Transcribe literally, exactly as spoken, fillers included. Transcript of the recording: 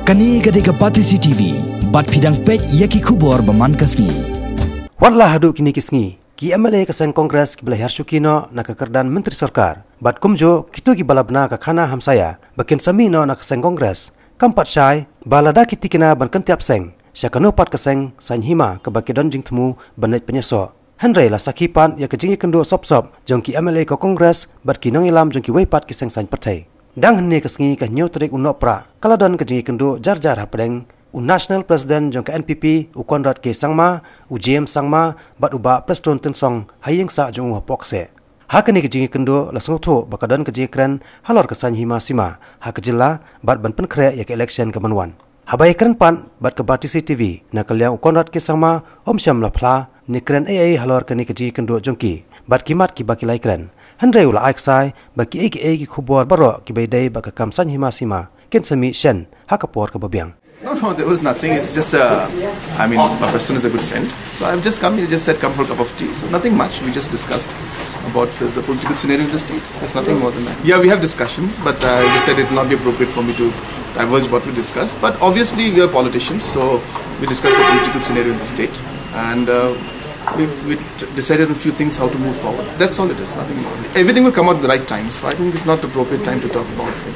Kane ka dei ka Batesi T V, bad phi dang peit ïa ki khubor ba man ka sngi. Wat la haduh kine ki sngi, ki M L A ka seng Congress kiba la hiar shuki noh na ka kyrdan Myntri Sorkar, bad kumjuh kito kiba la bna ka khana hamsaïa ba kin sa mih noh na ka seng Congress, kam pat shai ba lada ki tikna ban kyntiap seng sha kano pat ka seng saiñ hima kaba ki don jingthmu ban leit pynïasoh. Hynrei la sakhi pat ïa ka jingïakynduh sop sop jong ki M L A ka Congress bad ki nongïalam jong kiwei pat ki seng saiñ pyrthei. Dang hynne ka sngi ka hynñiew tarik u Nohprah ka la don ka jingïakynduh jar jar hapdeng u National President jong ka N P P u Conrad K Sangma, u James Sangma bad u Bah Prestone Tynsong ha ïing sah jong u hapoh kseh. Ha kane ka jingïakynduh la sngewthuh ba ka don ka jingïakren halor ka saiñ hima sima ha ka jylla bad ban pynkhreh ïa ka election ka ban wan. Haba ïakren pat bad ka Batesi T V, na ka liang u Conrad K Sangma um shym la phla ne kren ei ei halor kane ka jingïakynduh jong ki bad ki mat kiba ki la ïakren. Hynrei u la ai ksai ba kiei kiei ki khubor baroh kiba ïadei bad ka kam saiñ hima sima kin sa mih shen ha ka por kaba biang. No, no, there was nothing. It's just a, I mean, my Prestone is a good friend. So I've just come, he just said, "Come for a cup of tea." So nothing much. We just discussed about the, the political scenario in the state. There's nothing more than that. Yeah, we have discussions, but uh, he said it will not be appropriate for me to divulge what we discussed. But obviously, we are politicians, so we discuss the political scenario in the state. And uh, we've, we t- decided on a few things, how to move forward. That's all it is, nothing more. Everything will come out at the right time. So I think it's not the appropriate time to talk about it.